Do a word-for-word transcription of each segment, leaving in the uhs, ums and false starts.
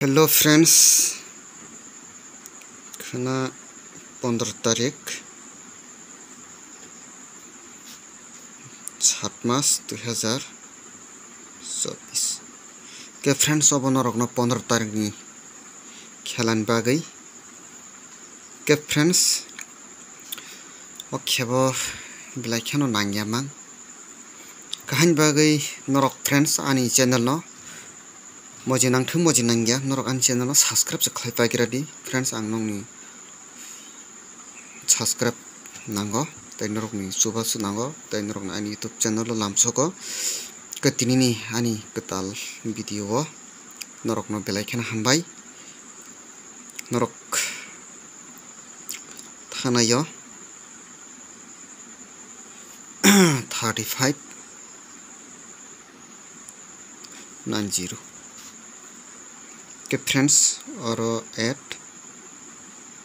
Hello friends, khwna pondro tarik, sat mas dui hazar chobbish. Ke friends, obo norokno pondro tarikni khelani bagwi. Ke friends, o khebo belai kheno nangya mang. Kahini bagwi norok friends ani channel no moji nangthung moji nangya, norok ani channel no subscribe se khlai pagira di friends, ang nokni subscribe nango, tei norokni chubachu nango, tei norokni ani YouTube channel o lamsogo. Ke tinini ani kwtal video o norokno belai kheno hambai. Norok thanaio thirty five nine zero. Ke friends, oro eight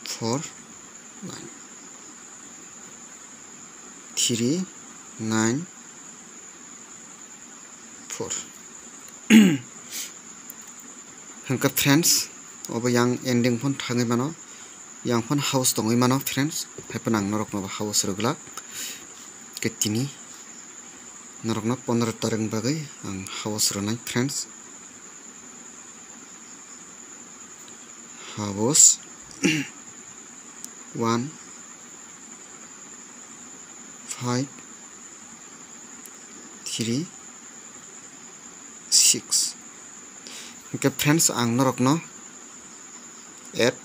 four nine three nine four. Hwnkhe friends, obo yang ending phone thangwi mano, yang phone house tongwi mano friends, haiphano ang norokno house rwglak. Ke tini norokno pondro tarik bagwi ang house rwnai friends. House one five three six. Hwnkhe friends, ang norokno eight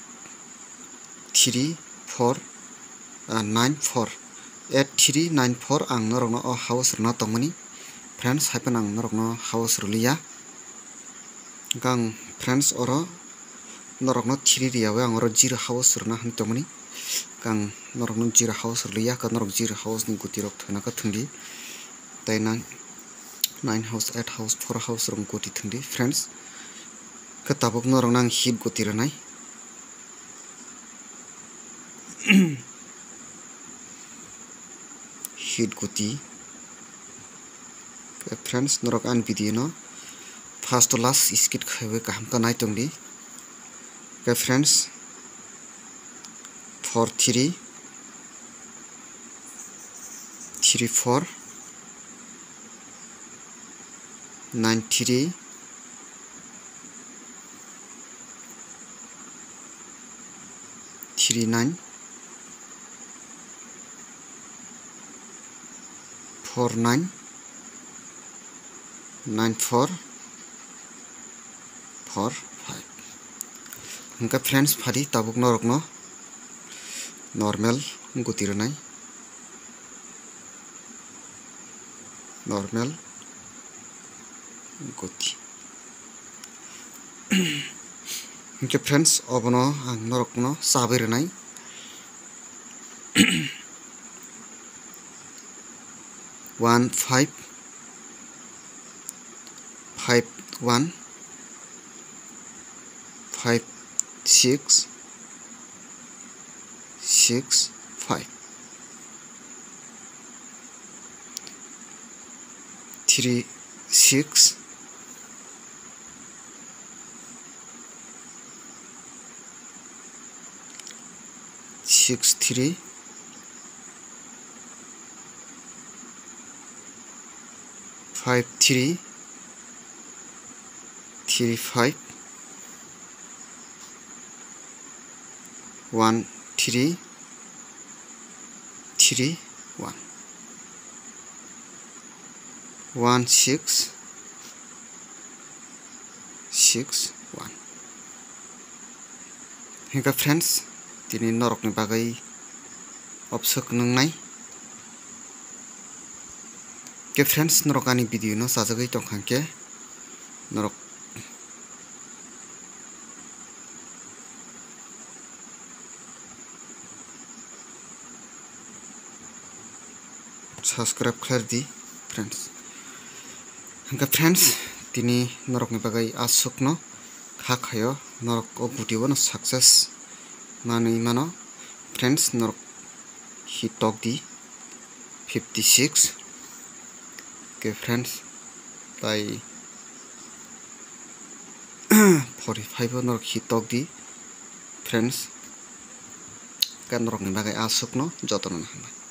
three four nine four, eight three nine four ang norokno o house rwna tongmani. Friends, haiphano ang norokno house rwliya. Hwnkhe ang friends, oro norokno three riyawi ang oro zero house rwna hinwi tongmani. Hwnkhe ang norokno zero house rwliya, hwnkhe norok zero house ni guti rok thwna khe thwngdi. Tei nang nine house, eight house, four house rok guti thwngdi friends. Hwnkhe tabuk norokno ang hit guti rwnai. Hit guti. Friends, norok ani video no first to last skip khaiwi kaham khe naitongdi. Friends, four three three four nine three three nine four nine nine four four five. Hwnkhe friends, phadi tabuk norokno normal guti rwnai, normal guti. Hwnkhe friends, obono ang norokno chabai rwnai. One five five one five six six five three six six three five three three five one three three one one six six one. Hwnkhe friends, tini norokni bagwi opswk nwngnai. Khe friends, norok ani video no chajagwi tongkha khe norok subscribe khlai di friends. Hwnkhe friends, tini norokni bagwi aswkno kha khaio, norok o guti bono success manwi mano. Friends, norok hit tok di fifty six. Khe friends, tai Forty five o norok hit tok di friends. Khe norokni bagwi aswkno jotono hambai.